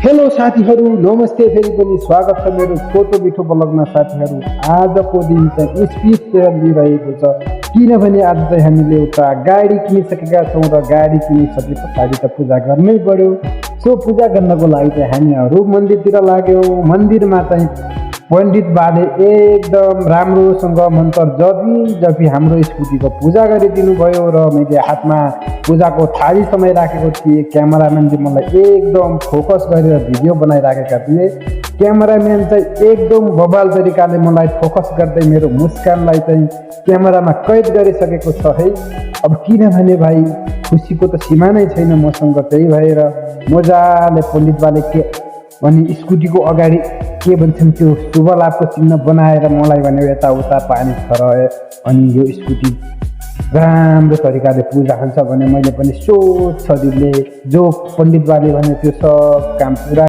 Hello साथीहरू, नमस्ते। फेरि पनि स्वागत छ मेरो छोटो मिठो ब्लगमा। साथीहरू, आजको दिन चाहिँ स्पिच फेयर लिइरहेको छ, किनभने आज चाहिँ हामीले एउटा गाडी किनिसकेका छौँ र गाडी किनिसके पछाडि त पूजा गर्नै पर्यो। सो पूजा गर्नको लागि चाहिँ हामीहरू मन्दिरतिर लाग्यौँ। मन्दिरमा चाहिँ पण्डित बाले एकदम राम्रोसँग मन्त्र जपी हाम्रो स्कुटीको पूजा गरिदिनु भयो र मैले हातमा पूजाको थाली समय राखेको थिएँ। क्यामेराम्यानले मलाई एकदम फोकस गरेर भिडियो बनाइराखेका थिए। क्यामेराम्यान चाहिँ एकदम बबाल तरिकाले मलाई फोकस गर्दै मेरो मुस्कानलाई चाहिँ क्यामेरामा कैद गरिसकेको छ है। अब किनभने भाइ खुसीको त सीमा नै छैन मसँग। त्यही भएर मजाले पण्डित बाले के अनि स्कुटीको अगाडि के भन्छन् त्यो शुभ लाभको चिन्ह बनाएर मलाई भन्यो यताउता पानी खराए अनि यो स्कुटी राम्रो तरिकाले पूजा हुन्छ भने मैले पनि सोच छ दिलले जो पण्डित बाले भन्यो त्यो सब काम पुरा